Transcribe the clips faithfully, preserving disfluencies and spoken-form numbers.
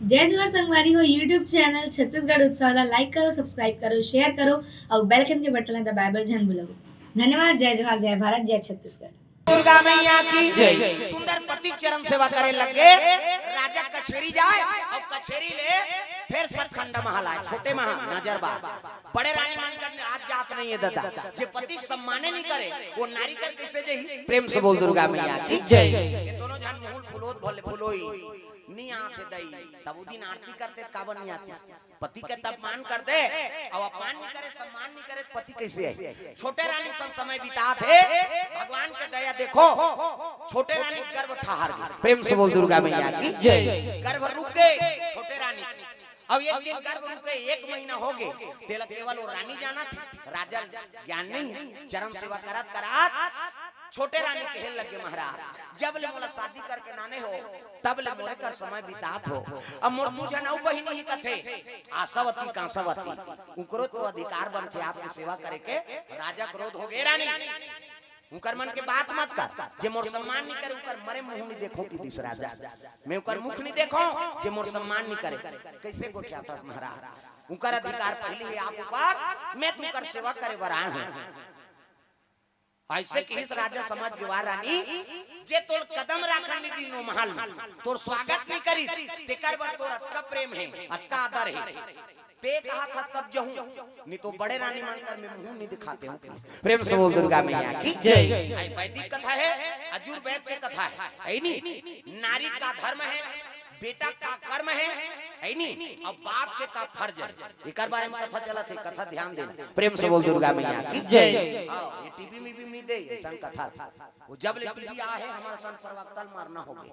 जय जोहार संगवारी हो, YouTube चैनल छत्तीसगढ़ उत्सव ला like करो, subscribe करो, share करो अउ bell icon के बटन ला दबाए बर झन भूलव। धन्यवाद। जय जोहार, जय भारत, जय छत्तीसगढ़। दुर्गा मैया की जय। सुंदर पति चरण सेवा करे लगे, राजा कछेरी जाए अउ कछेरी ले फेर सतखंड महल आए, छोटे महल नजर बा। बड़े रानी मन कर आज जात नहीं है दादा, जे पति के सम्माने नहीं करे, वो नारी कर कैसे जही? प्रेम से बोल दुर्गा मैया की जय। ये दोनों झन मुहुल फुलोत भले फुलोई, नी आथे दई, तब वो दिन आरती करते त काबर नी आती? पति के त अपमान कर दे, अउ अपमान नहीं करे, सम्मान नहीं करे, पति कैसे है? छोटे रानी संग समय बितात हे, भगवान के दया देखो, छोटे रानी गर्भ ठहर गे। प्रेम से बोल दुर्गा मैया की जय। गर्भ रुक गे छोटे रानी। अब एक दिन गर्भ रुके, एक महीना हो गे, तेला केवल वो रानी जानत हे, राजा ज्ञान नहीं है। चरण सेवा करत करत छोटे रानी कहे लगे, महाराज, जब ले मोला शादी करके लाने हो, तब ले मोरे कर समय बितात हो। अब मोर दू झन अउ बहिनी ही कथे, आशावती, कांसावती, उकरो तो अधिकार बनथे आपके सेवा करे के। राजा क्रोध हो गे, रानी, उकर मन के बात मत कर, जे मोर सम्मान नहीं करे, उकर मरे मुंह नहीं देखो कि दिस राजा, मैं उकर मुख नहीं देखो, जे मोर सम्मान नहीं करे। कैसे गोठियाथस महाराज? उकर अधिकार पहली है आप ऊपर, मैं तुकर सेवा करे बर आए हूँ। ऐसे किहिस राजा समझ गे, वाह रानी, जे तोर कदम राखन नहीं दिन ओ महल में, तोर स्वागत नहीं करिस, तेकर बर तोर अतका प्रेम है, अतका आदर है। ते कहा था तब जहूं, नहीं तो बड़े रानी मन कर मैं मुंह नहीं दिखाते हूँ। प्रेम से बोल दुर्गा मैया की जय। आई वैदिक कथा है, आजुर्वेद के कथा है, है नी? नारी का धर्म है, बेटा का कर्म है, है नी? अब बाप के का फर्ज है, एकर बारे में कथा चलत है, कथा ध्यान देना। प्रेम से बोल दुर्गा मैया की जय। हाँ, ये टीवी में भी नहीं दे ऐसा कथा। वो जब ले टीवी आ है, हमारा सन प्रवक्ता ल मारना हो गे।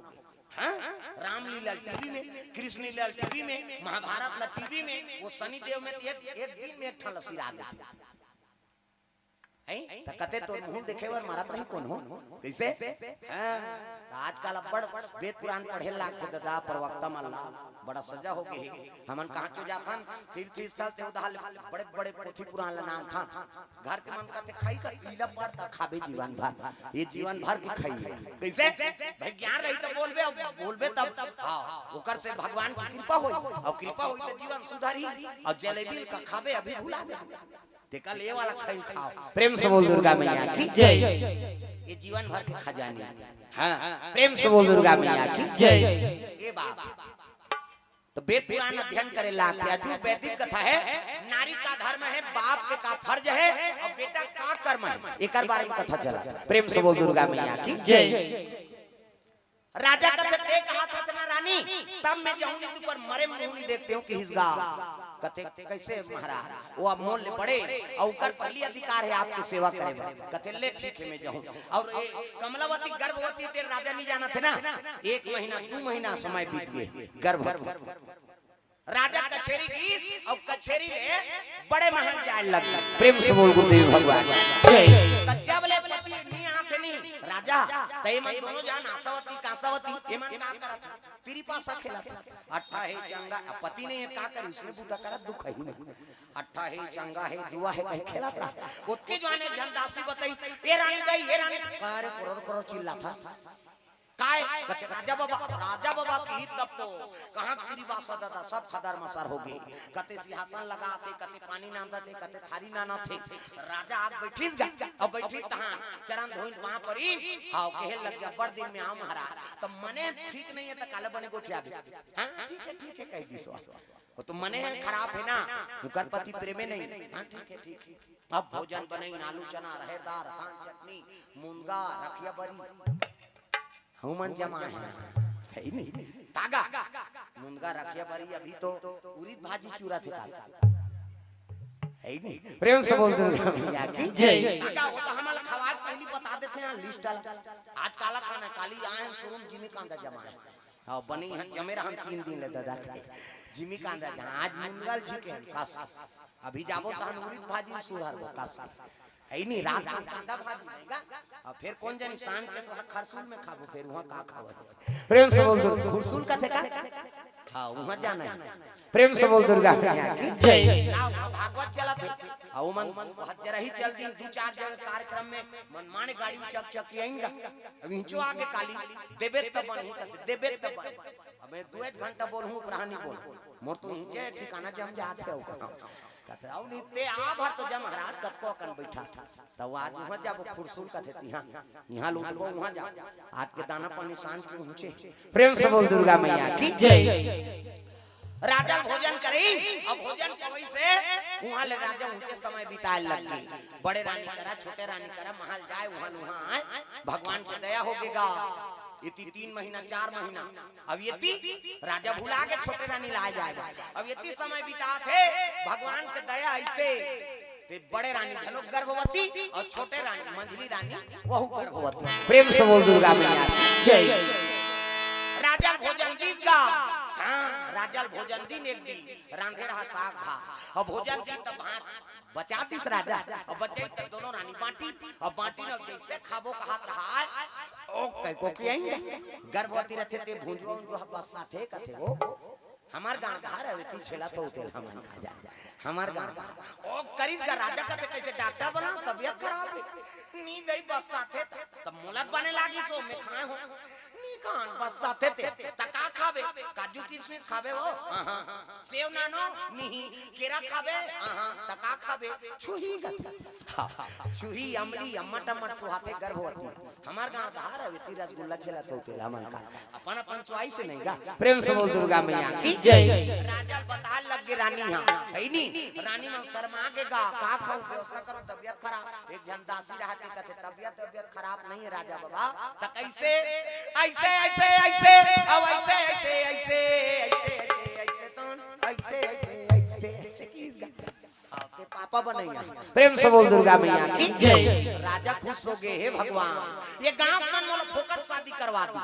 हाँ? रामलीला टीवी में, कृष्ण लीला टीवी में, महाभारत ला टीवी में, वो शनि देव में तो एक, एक दिन में एक ठन ला सिरा देथे। हैं? त कते तोर मुंह देखे बर मारत रही कौन हो? कैसे? हाँ? त आजकल अब्बड़ वेद पुराण पढ़े लागथे दादा, प्रवक्ता मन ला बड़ा सजा हो गे हे। हमन कहाँ क्यों जाथन? तीर्थ स्थल ते उधार ले बड़े-बड़े पोथी पुराण ला नानथन। घर के मन कथे, "खाई का पीला पड़ता, खाबे जीवन भर।" ये जीवन भर के खाई है। कैसे? भाई ज्ञान रही तो बोलबे, अब बोलबे तब। हाँ, ओकर से भगवान की कृपा होई, और कृपा होई तो जीवन सुधरी, और जलेबी का खाबे अभी भुला दे। तेकर ले वाला खाई खाओ। प्रेम से बोल दुर्गा मैया की जय। ये जीवन भर के खजाने। हाँ, प्रेम से बोल दुर्गा मैया की जय। ये बात। तो वेद पुराण अध्ययन करे लागथे, आजुर्वेदिक कथा है, नारी का धर्म है, बाप के का फर्ज है और बेटा का कर्म है, एकर बारे में कथा चला। प्रेम से बोल दुर्गा मैया की जय। राजा कथे, "ते कहा था ना रानी, तब मैं जाऊंगी, तू पर मरे मुंह नहीं देखते हूँ किहिस गा।" कथे, "कैसे महाराज? वो अब मोल ले बड़े और ओकर पहली अधिकार है आपकी सेवा करे बर।" कथे, "ले ठीक है, मैं जाऊँ।" और ये कमलावती गर्भवती ते राजा नहीं जानथे ना, एक महीना, दू महीना समय बीत गे गर्भ। राजा कछेरी गिस और कछेरी ले बड़े महल जाए लग। प्रेम से बोल गुरुदेव भगवान। जय। त जब ले पति नहीं आथे नहीं राजा, त एमन दोनों जान आशावती कांसावती, एमन का करत? तिरिपासा खेलत। अट्ठा हे चंगा, अब पति नहीं है, का करे, उसने बूता करत दुख ही नहीं। अट्ठा हे चंगा हे दुआ हे कहीं खेलत रहा। ओतके जवान एक झन दासी बताई, "ए रानी दाई, ए रानी।" अरे करोड़ करोड़ चिल्लाथा। काय? कते राजा बाबा, राजा बाबा की तब तो कहाँ तिरिपासा दादा, सब खदर मसर हो गे। कते सिंहासन लगाथे, कते पानी नांदथे, कते थारी नानथे। राजा आग बैठिस गा, अब बैठिस तहाँ चरण धोइन पाँव परी, हाँ, कहे लग गया, "बड़ दिन में आव महाराज।" त मने ठीक नहीं है त काला बने गोठियाबे। हाँ, ठीक है, ठीक है, कह दिस। वो तो मने है खराब है ना, उकर पति प्रेमे नहीं। हाँ, ठीक है, ठीक है। अब भोजन बनई, आलू चना, राहेर दार, अथान चटनी, मुनगा, रखिया बरी। हमन जमाए हैं। है ही नहीं। तागा। मुनगा, रखिया बरी, अभी तो उरीद भाजी चूरा थे तागा। है ही नहीं। प्रेम से बोल दुर्गा मैया की जय। तागा, वो तो हमन ला खवाए पहली बता देथे हैं list ला। आज काला खाना, काली आए हैं showroom जिमी कांदा जमाए। हाँ, बनी हन, जमे रहन तीन दिन ले दादा के। जिमी कांदा जहाँ आज मुनगा ल झिके हन, कस के। अभी जाबो तहन उरीद भाजी सुधारबो, कस के। है ही नहीं, रात में कांदा भाजी नहीं गा। अब फिर कौन जानी शाम के तो खरसूल में खाबो, फिर वहाँ का खाबो। प्रेम से बोल दो, खरसूल कथे का? हाँ, वहाँ जाना है। प्रेम से बोल दुर्गा मैया की जय। ना, वहाँ भागवत चलत हे। हाँ, वो मन हजरही चल दिन दू चार जगह कार्यक्रम में मनमाने गाड़ी में चक चक के आएंगा। अब इंचो आके काली देबे तब बन ही कहते, देबे तब बन। अब मैं दो एक घंटा बोलूँ, उपरानी बोल। मोर तो इंचे ठिकाना जम जात है ओकर। कहते, "आओ नहीं, ते आ भर तो जब महाराज कतको अकन बैठा था।" तब आज वहाँ जाबो फुरसुल कहते, "तिहाँ, यहाँ लूटबो, वहाँ जाओ।" आज के दाना पानी सांझ के पहुँचे। प्रेम से बोल दुर्गा मैया की जय। राजा भोजन करी, अब भोजन कवई से वहाँ ले राजा ऊंचे समय बिताए लग गई। बड़े रानी करा, छोटे रानी करा, महल जाए, वहाँ वहाँ आए, भगवान के दया हो गेगा। इति तीन महीना, चार महीना, अब इति राजा भुला के छोटे रानी लाए जाएगा। अब इति समय बितात हे, भगवान के दया ऐसे ते बड़े रानी घलो गर्भवती और छोटे रानी, मंझली रानी, वहू गर्भवती। प्रेम से बोल दुर्गा मैया की जय। राजा भोजन दीस गा। हाँ, राजा भोजन दिन एक दिन रांधे रहा साग भात, और भोजन दिन तब भात बचा दिस राजा, और बचे तब दोनों रानी बांटी, और बांटी न जैसे खाबो कहत रहा, ओ कई को किया गर्भवती रहते ते भुंजुआ उंजुआ बस साथे कथे वो। हमार गांव धार है, वेती छेला तो तेल हमन खा जाए। हमार गांव धार। ओ करीस का राजा का ते कैसे डॉक्टर बना, तबीयत खराब है। नी दई बस साथे त, तब मोलत बने लागी सो मैं खाए हो। नी खान बस साथे ते, त का खाबे? काजू किशमिश खाबे हो? हाँ, हाँ। सेव नानो? नहीं। केरा खाबे? हाँ, हाँ। त का खाबे? छुही गत। हाँ, हाँ। छुही, अमली, अम्मट, अम्मट सुहाते गर्भवती। हमार गांव धार है, वेती रसगुल्ला छेला तो तेल हमन का। अपन अपन चॉइस नहीं गा। प्रेम से बोल दुर्गा मैया की जय। राजा ल बताए लग गे रानी हा, है नी? रानी मन शर्मा के गा, का खाऊं, व्यवस्था करो, तबीयत खराब। एक झन दासी रहते कहते, "तबीयत, तबीयत खराब नहीं है राजा बाबा।" त कैसे? ऐसे, ऐसे, ऐसे, अब ऐसे, ऐसे, ऐसे, ऐसे, ऐसे, ऐसे, तो ऐसे, ऐसे, ऐसे, ऐसे किस गा? हाँ, ते पापा बनैया। प्रेम से बोल दुर्गा मैया की जय। राजा खुश हो गए, "हे भगवान, ये गांव मन मोला फोकट शादी करवा दी।"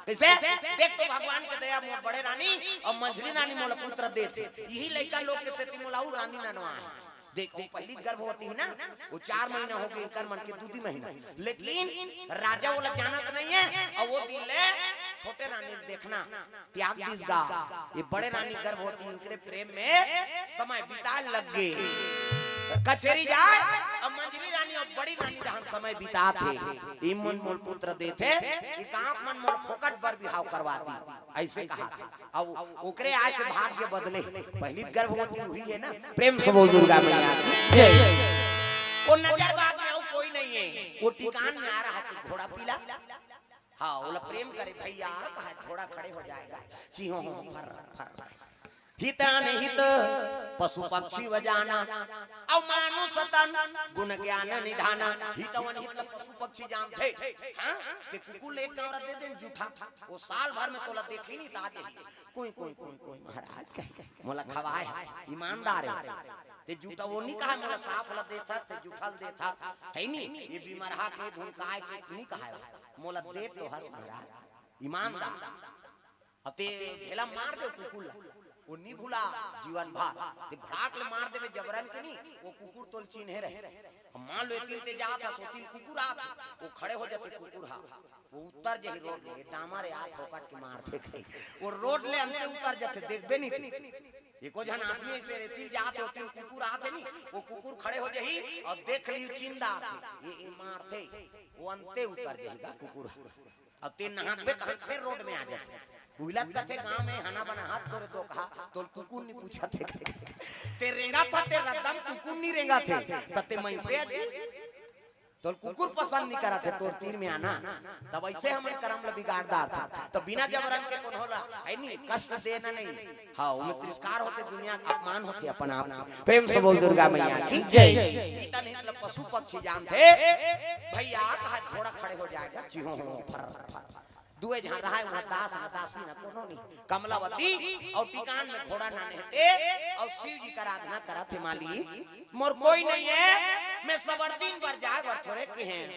कैसे? देख तो भगवान के दया, मोर बड़े रानी और मंझली रानी मोला पुत्र देत हे। यही लइका लोग के सेती मोला अउ रानी ननवा है। देख, वो पहली गर्भवती है ना, वो चार महीना हो गए, इनकर मन के दू दी महीना। लेकिन राजा वाला जानत नहीं है, और वो दिन ले छोटे रानी ल देखना। त्याग दिस गा। ये बड़े रानी गर्भवती, इनकरे प्रेम में समय बिताए लग गे। कचेरी जाए, अब मंझली रानी और बड़ी रानी जहां समय बितात हे, "ई मन मोल पुत्र देथे, ई गांव मन मोल फोकट बर बिहाव करवा दी।" ऐसे कहा। अब ओकरे आय से भाग्य बदले, पहली गर्भवती हुई है ना। प्रेम से बोल दुर्गा मैया की जय। वो नजर बाग में और कोई नहीं है, वो टिकान में आ रहा है घोड़ा पीला। हाँ, ओला प्रेम करे भैया, कहा घोड़ा खड़े हो जाएगा, चिहो हो फर फर। हित अनहित पशु पक्षी व जाना, और मानुष तन गुण ज्ञान निधाना। हित अनहित ला पशु पक्षी जानथे, हाँ? ते कुकुर ले एक कांवरा दे देन जूठा, वो साल भर में तोला देखी नहीं ता दे। कोई, कोई, कोई, कोई महाराज कहे, मोला खवाए है, ईमानदार है। ते जूठा वो नहीं कहा, मोला साफ ला देथा, ते जूठा ला देथा, है नहीं? ये बीमार हा के धुन काय के नहीं कहा है। मोला दे तो हस महाराज, ईमानदार। अते भेला मार दे कुकुर ला, वो नी भुला जीवन भर। ते भड़ाक ले मार देबे जबरन के नी, वो कुकुर तोल चिन्हे रहे। अब मान लो एतिल ते जात हस, ओतिल कुकुर आत, वो खड़े हो जाते कुकुर हा, वो उतर जही रोड ले, डामर या फोकट के मारथे कहीं, वो रोड ले अंते उतर जाते, देखबे नी ते। एको झन आदमी ऐसे रेतिल जात हे, ओतिल कुकुर आत हे नी, वो कुकुर खड़े हो जही और देख ली चिंदा आत हे, ये, ये मारथे, वो अंते उतर जही गा कुकुर। अब ते नहाकबे तहन फिर रोड में आ जाथे। उहिलत कथे गांव में हना बना हाथ तोरे दो कहा, तोल कुकुर नहीं पूछा थे। ते रेंगा था, ते रद्दम कुकुर नहीं रेंगा थे। त ते मैं से अजी, तोल कुकुर पसंद नहीं करा थे, तोर तीर में आना। तब ऐसे हमन करम ला बिगाड़दार था। तो बिना जबरन के कोनो ला, है नहीं, कष्ट देना नहीं। हाँ, उनमें तिरस्कार होते, दुनिया का अपमान होते अपन आप। प्रेम से बोल दुर्गा मैया की जय। गीता नहीं मतलब पशु पक्षी जानथे। भैया कहा घोड़ा खड़े हो जाएगा, चिहो हो, फर, फर। दुए झन रहाय, वहाँ दास न दासी न कोनो नहीं। कमलावती और टिकान में घोड़ा ना नहते और शिव जी का आराधना करत हे, मालिक, मोर कोई नहीं है, मैं सबर दिन बर जाए बर थोरे के हैं।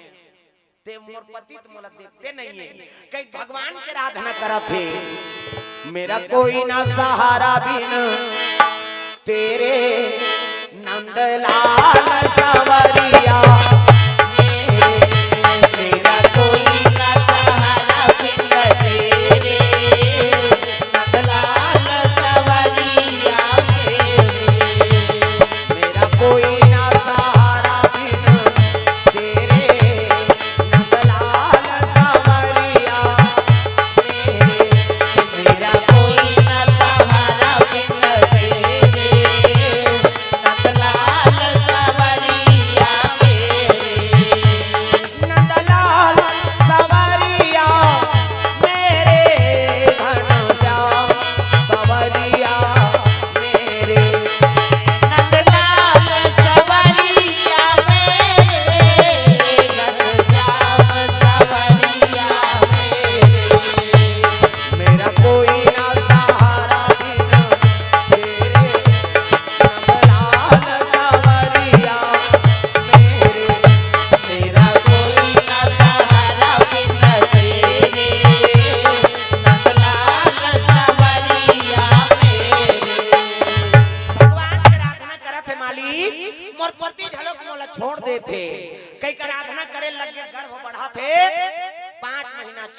ते मोर पति तो मोला देखते नहीं है, कई भगवान के आराधना करत हे। मेरा कोई ना सहारा बिन तेरे नंदलाल सवरिया, मेरे, मेरा कोई ना सहारा बिन तेरे नंदलाल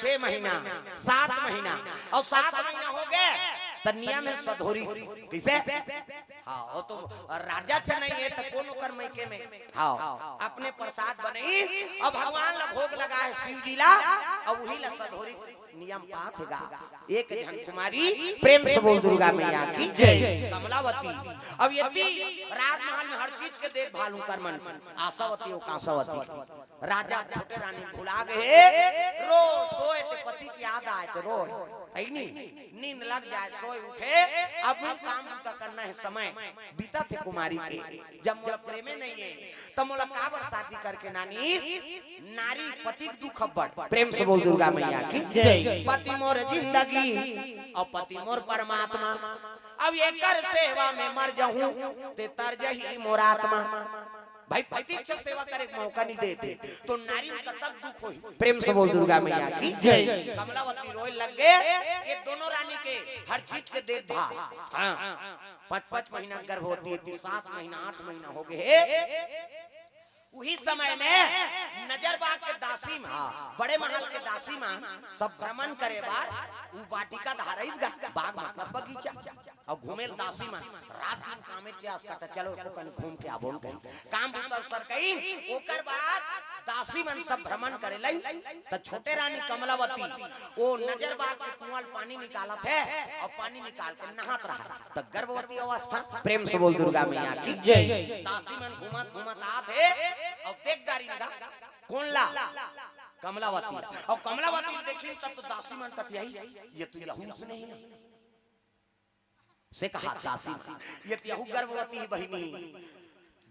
छह महीना, सात महीना, अउ सात महीना हो गे, त नियम हे सधौरी। कइसे? हाँ, वो तो राजा च नहीं हे, त कोन ओकर मइके में? हाँ, अपने प्रसाद बनई, अउ भगवान ला भोग लगाय हे शिव जी ला, अउ उही ला सधौरी नियम पात हे गा। एक झन कुमारी, प्रेम से बोल दुर्गा मैया की जय। कमलावती। अब एती राजमहल में हर चीज के देखभाल उंकर मन की। आशावती हो, कांसावती की। राजा छोटे रानी भुला गे हे, रो सोय ते पति के याद आय ते रोय, हे नी? नींद लग जाय, सोय उठे, अब काम बूता करना हे, समय बीतत हे कुमारी के। जब मोला प्रेमे नहीं हे, त मोला काबर शादी करके नानी? नारी पति के दुख अब्बड़। प्रेम से बोल दुर्गा मैया की जय। पति मोर जिंदगी अउ पति मोर परमात्मा। अब एकर सेवा में मर जाहूं, ते तर जही मोर आत्मा। भाई, पति के सेवा करे के मौका नहीं देते, तो नारी में कतक दुख होही। प्रेम से बोल दुर्गा मैया की जय। कमलावती रोय लग गे, ये दोनों रानी के हर चीज के देखभाल। हाँ, पाँच पाँच महीना गर्भवती हे, सात महीना, आठ महीना हो गे हे। उही समय में नजरबाग के दासी माँ, बड़े महल के दासी माँ, सब भ्रमण करे बर उ वाटिका धारइस गा, बाग मतलब बगीचा, अउ घूमेल दासी मन रात दिन कामे चे आस करथे, चलो एको कन घूम के आबोन कही, काम बूता सर कही। ओकर बाद दासी मन सब भ्रमण करे लइन, त छोटे रानी कमलावती ओ नजरबाग के कुआं ले पानी निकालत हे अउ पानी निकाल के नहात रहा, त गर्भवती अवस्था। प्रेम से बोल दुर्गा मैया की जय। दासी मन घूमत घूमत आत हे अउ देख डारिन गा, कोन ला? कमलावती। अउ कमलावती देखिन तब तो दासी मन कथे, "आई, ये तो यहू उसने हे।" से कहा दासी मन, "ये तो यहू गर्भवती हे बहिनी,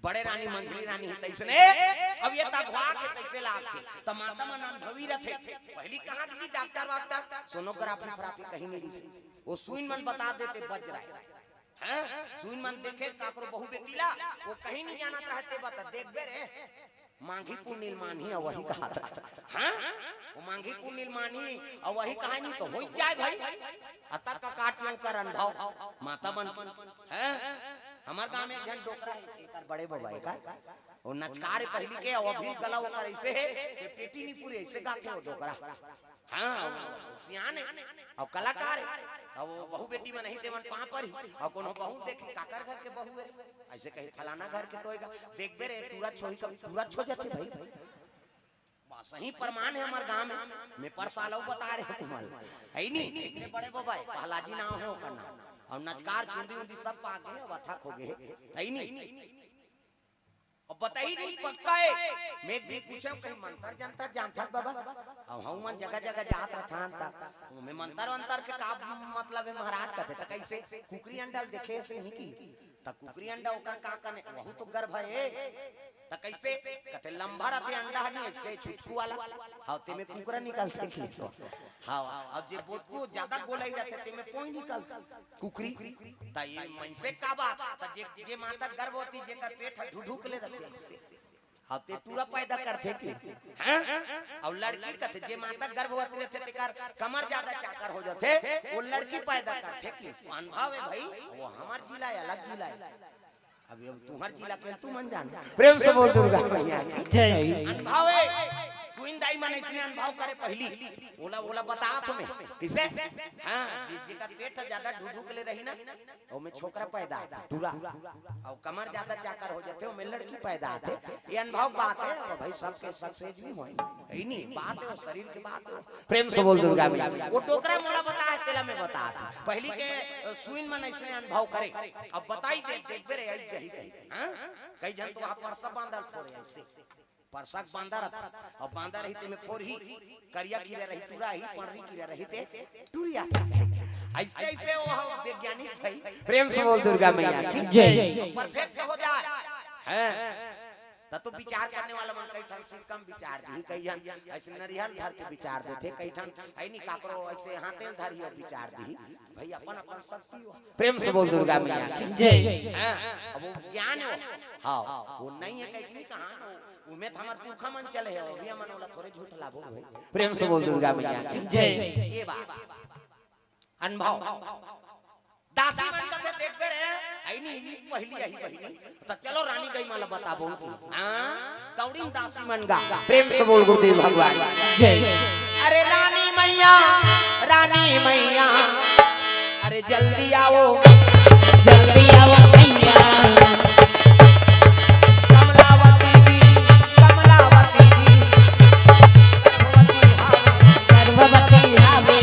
बड़े रानी मंझली रानी हे तइसने।" अब ये तघवा के तइसे लागथे, त माता मन अनुभवी रथे। पहली कहाँ की डॉक्टर वाक्टर, सोनोग्राफी फ्राफी कहीं नहीं रहिसे। वो सुइन मन बता देते बज रहा हे। हैं? सुइन मन देखे काकरो बहू बेटी ला, वो कहीं नहीं जानत रहे, ते बता, देखबे रे, मांगी पुनील मानही, अउ वही कहात रहे। हाँ? वो मांगी पुनील मानही, अउ वही कहा नहीं तो होई जाय भाई। अतक का काट लो कर अनुभव, माता मन। हैं? हमर गांव में एक झन डोकरा हे, एकर बड़े बबा एकर। वो नचकार पहली के, अउ अभी गला ओकर अइसे हे, कि पेटी नहीं पूरे, अइसे गाथे वो डोकरा। हाँ, सियान हे, अउ कलाकार हे, अउ वो बहू बेटी मन नहीं ते मन पाँव परही, अउ कोनो बहू देखे, "काकर घर के बहू हे?" अइसे कही, "फलाना घर के तो हे गा।" देखबे रे, टूरा छोही का टूरा छो जाथे भाई। बस यही प्रमाण हे हमर गांव में, मैं परसाल अउ बता रहे तुम्हारे, हे नी? इतने बड़े बबा हे, पहलाजी नाम हे ओकर नाम, अउ नचकार चुंदी उंदी सब पाक गे, अउ अथक हो गे, हे नी? अब बताही नहीं पक्का हे। मैं एक दिन पूछे, "कहीं मंतर जंतर जानथस बाबा?" अब हम मन जगह जगह जात रहथन, त मैं, "मंतर वंतर के का मतलब हे महाराज?" कथे, "त कइसे कुकरी अंडा ल देखे से नहीं की?" त कुकरी अंडा ओकर का कने, वहू तो गर्भ हे। त कइसे? कथे, "लंबा रथे अंडा ह नहीं, अइसे छुचकू वाला। हाँ, तेमे कुकरा निकलथे की सो।" हाँ, अब जे बोतकू ज्यादा गोलाई रथे, तेमे पोई निकलथे। कुकरी। त ये मनसे का बात, त जे, जे माता गर्भवती, जेकर पेट ह ढुढुक ले रथे अइसे। हाँ, ते टूरा पैदा करथे की? हैं? अउ लड़की कथे, जे माता गर्भवती रथे, तेकर कमर ज्यादा चाकर हो जाथे, वो लड़की पैदा करथे की? अनुभव हे भाई, वो हमर जिला हे, अलग जिला हे। अब ये तुम्हर जिला के तुमन जान। प्रेम से बोल दुर्गा मैया की जय। अनुभव हे। सुइन दाई मन अइसने अनुभव करे पहली। ओला, ओला बतात हों मैं। कइसे? हाँ, जे, जेकर पेट ह ज्यादा ढुढुक ले रही ना, ओमे छोकरा पैदा आथे, टूरा। अउ कमर ज्यादा चाकर हो जाथे, ओमे लड़की पैदा आथे। ये अनुभव बात हे, अब भाई सबके success नहीं होय। हे नी, बात हे, वो शरीर के बात हे। प्रेम से बोल दुर्गा मैया। वो डोकरा मोला बताय हे, तेला मैं बतात हों। पहली के, अ, सुइन मन अइसने अनुभव करे। अब बताही दे, देखबे रे, अइस जही कही। हाँ? कई झन तो वहाँ परसा बांदर फोरे अइसे। परसा के बांदर रथे, अउ बांदर रही तेमे फोरही, करिया कीरा रही टूरा ही, पंड़री कीरा रही ते टूरी आही। अइसे, अइसे वो वैज्ञानिक भाई। प्रेम से बोल दुर्गा मैया की जय। Perfect हो जाय। हैं? त तो विचार करने वाला मन कई ठन सिक्का म विचार दिही, कई झन अइसे नरियर धर के विचार देथे, कई ठन हे नी काकरो अइसे हाथे ल धरही अउ विचार दिही। भाई अपन अपन शक्ति हो। प्रेम से बोल दुर्गा मैया की जय। हाँ, अब वो ज्ञान हो। हाँ, वो नहीं हे कहीं नहीं कहाँ हो। उमे त हमर पुरखा मन चले हे, अभी हमन ओला थोरे झूठ लाबो भाई। प्रेम से बोल दुर्गा मैया की जय। ये बात। अनुभव। दासी मन कथे, "देखबे रे, हे नी, ये पहली आही बहिनी।" त चलो रानी दाई मन ला बताबो कि। हाँ, दौड़िन दासी मन गा। प्रेम से बोल गुरुदेव भगवान जय। अरे रानी मैया, रानी मैया, अरे जल्दी आओ, जल्दी आओ मैया। कमलावती जी, कमलावती जी, गर्भवती हावे।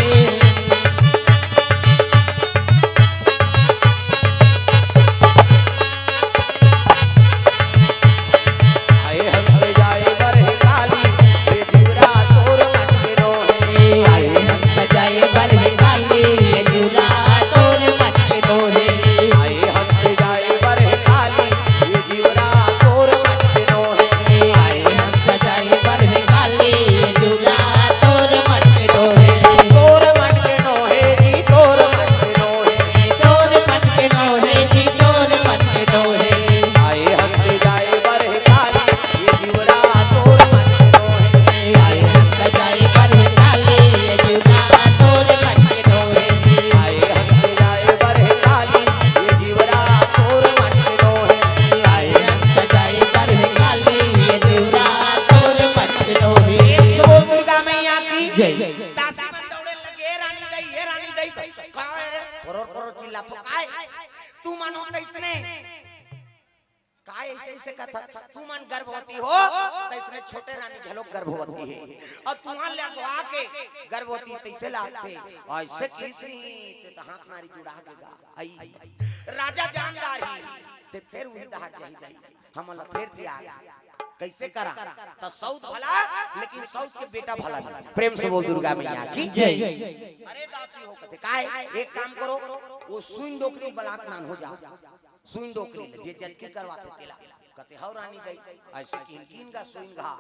आए हंस जाए बरहे काली, ये जीवरा तोर मटके नोहे। आए हंस जाए बरहे काली, ये जीवरा तोर मटके नोहे। आए हंस जाए बरहे काली, ये जीवरा तोर मटके नोहे। आए हंस जाए बरहे काली, ये जीवरा तोर मटके नोहे। तोर मटके नोहे जी, तोर मटके नोहे। तोर मटके नोहे जी, तोर मटके नोहे। आए हंस जाए बरहे काली, ये जीवरा तोर मटके नोहे। आए हंस जाए बरहे काली, ये जीवरा तोर मटके नोहे। आए हंस जाए बरहे काली, ये जीवरा तोर मटके नोहे। आए हंस जाए बरहे काली, ये जीवरा तोर मटके नोहे। एक सौ दुर्गा मैया की जय। दासी मन दौड़े लगे, "ए रानी दई, ए रानी दई।" का रे? पोरोर पोरोर चिल्लाथो, "काय? तू मन हो तइसने? काय अइसे अइसे कथा? तू मन गर्भवती हो, तइसने छोटे रानी घलोक गर्भवती हे। अउ तुहन ले अगवा के गर्भवती तइसे लागथे, अइसे किस नहीं, ते त हाथ मारी जुड़ा के गा। आई, राजा जानदार ही, ते फेर उही दहार जाही दई, हमन ला फेर दिया।" कइसे करा? त सउत भला, लेकिन सउत के बेटा भला नहीं। प्रेम से बोल दुर्गा मैया की जय। अरे दासी हो कथे, "काय? एक काम करो, वो सुइन डोकरी बला के लान हो जाओ।" सुइन डोकरी ले, जे जचकी करवाथे तेला। कथे, "हव रानी दई।" अइसे किन किन गा सुइन गा,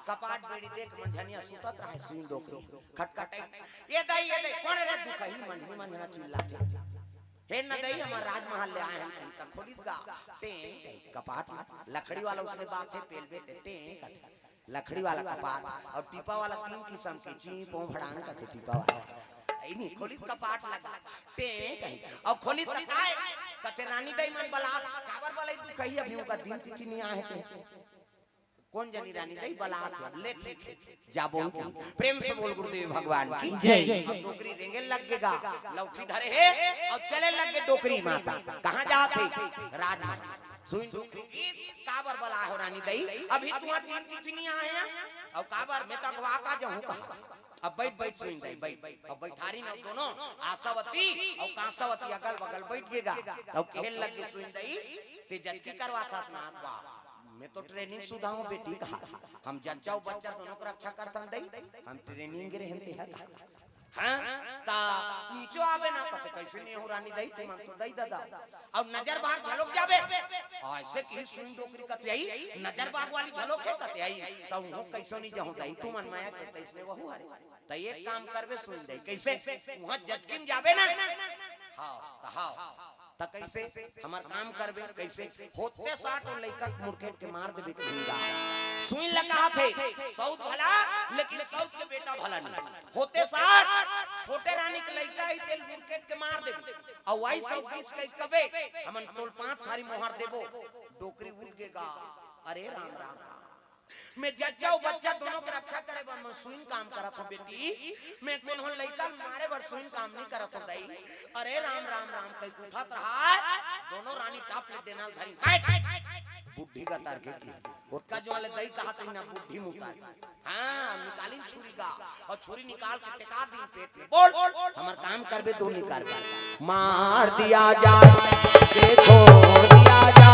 कपाट बेड़ी देख मंझनिया सुतत रहे सुइन डोकरी। खटखटाई, "ए दई, ए दई, कोन रे?" दुखही मंझनी मंझना चिल्लाथे। "हे न दई, हमर राजमहल ले आए हन," कही त खोलिस गा। टें, कपाट लकड़ी वाला उसने बात हे, पेलबे ते टें कथे। लकड़ी वाला कपाट अउ टीपा वाला तीन किसम के, चीं पों भड़ांग कथे टीपा वाला। अइनी खोलिस कपाट लगा, टें कही। अउ खोलिस त काय? कथे, "रानी दई मन बलात।" "काबर बलई दुखही, अभी उनका दिन तिथि नहीं आहे ते।" "कोन जनी रानी दई बलात हे?" "ले ठीक हे, जाबो उनकी।" प्रेम से बोल गुरुदेव भगवान की जय। अउ डोकरी रेंगे लग गे गा, लौठी धरे हे अउ चले लग गे डोकरी माता। कहाँ जात हे? राजमहल। सुइन डोकरी की, "काबर बलाए हो रानी दई? अभी तुहर दिन तिथि नहीं आहे हे। अउ काबर, मैं त अगवा का जाहूँ कहा।" अब बइठ, बइठ सुइन दई, बइठ। अब बइठारिन अउ दोनों आशावती अउ कांसावती अगल बगल बइठ गे गा। अउ कहे लग गे सुइन दई, "ते जचकी करवाथस ना बा, मैं तो training सुधा हूँ बेटी," कहा। "हम जच्चा अउ बच्चा दोनों के रक्षा करथन दई, हम training गे रहेन तेहा कहा।" हाँ, त नीचो आबे ना कथे, "कइसे नहीं हो रानी दई, तुमन तो दई ददा।" अउ नजर बाग घलोक जाबे। अइसे किही सुइन डोकरी कथे, "अई, नजर बाग वाली घलोक हे?" कथे, "अई।" त उहों कइसो नहीं जाहूँ दई, तुमन मया के तइसने वहू हरे। त एक काम करबे सुइन दई, कइसे? उहाँ जचकिन जाबे ना। हाँ, त हाँ। त कइसे? हमर काम करबे, कइसे? होते साठ ओ लइका के मुड़केट के मार देबे, कहीं गा। सुइन ल कहाथे, सउत भला, लेकिन सउत के बेटा भला नहीं। होते साठ, छोटे रानी के लइका ही तेल मुड़केट के मार देबे। अउ आई सउत बीस कही कबे, "हमन तोल पाँच थारी मोहर देबो।" डोकरी उठ गे गा। अरे राम, राम, राम। मैं जच्चा अउ बच्चा दोनों के रक्षा करे बर मैं सुइन काम करत हूँ बेटी। मैं कोनो लइका ल मारे बर सुइन काम नहीं करत हूँ दई। अरे राम, राम, राम कही उठत रहा। दोनों रानी टाप ले डेना ल धरी। बइठ। बुढ़ी का तार के की। ओतका जो वाले दई कहा तही ना बुढ़ी मुतारी। हाँ, निकालिन छुरी गा, अउ छुरी निकाल के टेका दिन पेट में। "बोल, हमर काम करबे, तू निकाल।" "मार दिया जा, के छोड़ दिया जा।"